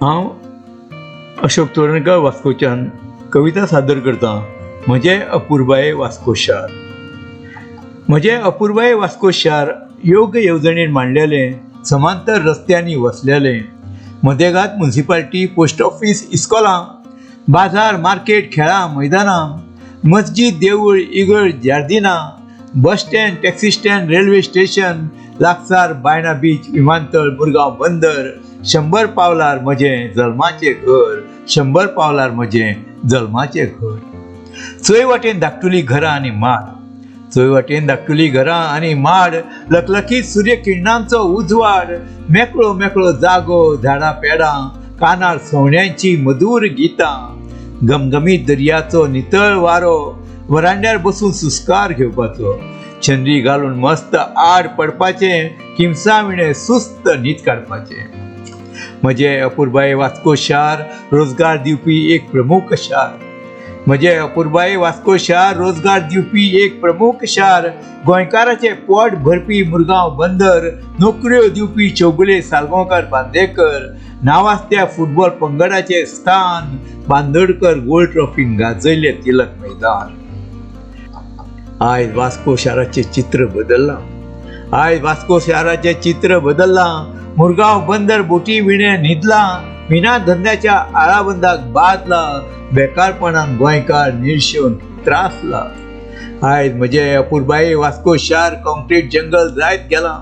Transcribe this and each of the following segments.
हांव अशोक तोरणकर वास्कोच्यान कविता सादर करतां. म्हजें अपुरबाये वास्को शार. म्हजें अपुरबाये वास्को शार योग्य येवजणेन मांडलेलें, समांतर रस्त्यांनी वसलेलें, मदेगात मुन्सिपाल्टी, पोस्ट ऑफीस, इस्कोलां, बाजार, मार्केट, खेळां मैदानां, मस्जीद, देवूळ, इगर्ज, जार्दिनां, bus stand, taxi stand, railway station, लागसार बायणा बीच, विमानतळ, मुरगांव बंदर. 100 पावलार म्हजें जल्माचें घर, 100 पावलार म्हजें जल्माचें घर. चोंय वाटेन धाकटुलीं घरां आनी माड, चोंय वाटेन धाकटुलीं घरां आनी माड, लखलखीत सूर्य किरणांचो उजवाड, मेकळो मेकळो जागो, झाडां पेडां, कानार सवण्यांची मधूर गितां, घमघमीत दर्याचो नितळ वारो, वरांड्यार बसून सुस्कार घेवपाचो, छनरी घालून मस्त आड पडपाचें, किमसां विणें सुस्त न्हीद काडपाचें. म्हजें अपुरबाये वास्को शार रोजगार दिवपी एक प्रमुख शार. म्हजें अपुरबाये वास्को शार रोजगार दिवपी एक प्रमुख शार. गोंयकाराचें पोट भरपी मुरगांव बंदर, नोकऱ्यो दिवपी चौगुले, सालगांवकार, बांदेकर, नावाजत्या फुटबॉल पंगडाचें स्थान, बांदोडकर गोल्ड ट्रॉफीन गाजयलें तिलक मैदान. आयज वास्को शाराचें चित्र बदल्लां, आयज वास्को शाराचें चित्र बदल्लां. मुरगांव बंदर बोटी विणें न्हिदलां, मिना धंद्याच्या आळाबंदाक बादला, बेकारपणान गोंयकार निर्शेवन त्रासला. आयज म्हजें अपुरबाये वास्को शार कॉन्क्रीट जंगल जायत गेलां.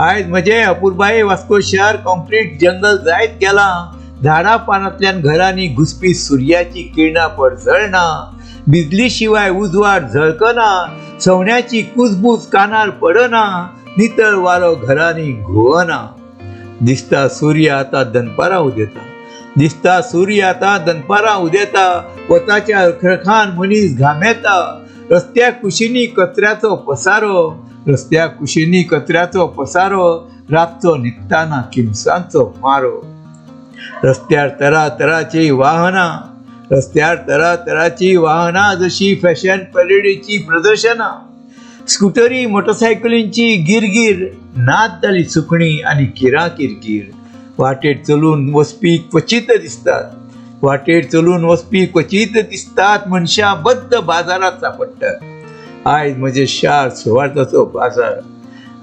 आयज म्हजें अपुरबाये वास्को शार कॉन्क्रीट जंगल जायत गेलां. झाडां पानांतल्यान घरांनी घुसपी सुर्याची किरणां पडझळना, बिजली शिवाय उजवाड झळकना, सवण्याची कुजबूज कानार पडना, नितळ वारो घरांनी घुंवना. दिसता सूर्य आतां दनपारां उदेता, दिसता सूर्य आतां दनपारां उदेता, वताच्या रखरखान मनीस घामेता, रस्त्या कुशींनी कचऱ्याचो पसारो, रस्त्या कुशींनी कचऱ्याचो पसारो, रातचो न्हिदताना किमसांचो मारो. रस्त्यार तरातराची वाहनां, रस्त्यार तरातराची वाहनां, जशी फॅशन परेडीची प्रदर्शनां, स्कुटरी, मोटरसायकलींची गिरगीर, नाच जाली सुकणीं आनी किरां किरकीर. वाटेर चलून वचपी क्वचीत दिसतात, वाटेर चलून वचपी क्वचीत दिसतात, मनशां बद्द बाजारांत सांपडटात. आयज म्हजें शार सुवार्थाचो बाजार,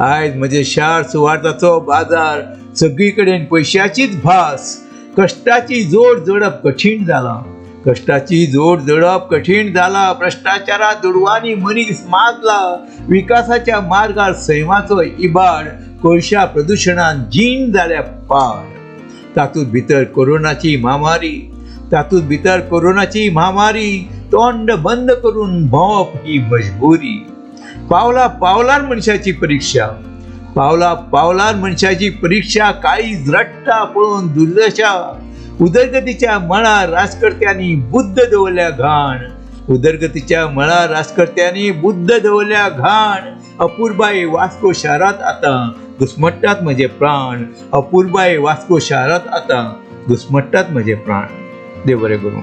आयज म्हजें शार सुवार्थाचो बाजार. सगळी कडेन पयशाचीच भास, कश्टाची जोड जोडप कठीण जालां, कश्टाची जोड जोडप कठीण जाला. भ्रश्टाचारा दुडवांनी मनीस माजला, विकासाच्या मार्गार सैमाचो इबाड, कोळशा प्रदुशणान जीण जाल्या पाड. तातूंत भितर कोरोनाची म्हामारी, तातूंत भितर कोरोनाची म्हामारी, तोंड बंद करून भोंवप ही मजबुरी. पावला पावलार मनशाची परिक्षा, पावला पावलार मनशाची परिक्षा, काळीज रडटा पळोवन दुर्दशा. उदरगतीच्या मळार राजकर्त्यांनी बुद्द दवरल्या घाण, उदरगतीच्या मळार राजकर्त्यांनी बुद्द दवरल्या घाण. अपुरबाये वास्को शारांत आतां घुस्मट्टात म्हजे प्राण, अपुरबाये वास्को शारांत आतां घुस्मट्टात म्हजे प्राण. देव बरें करूं.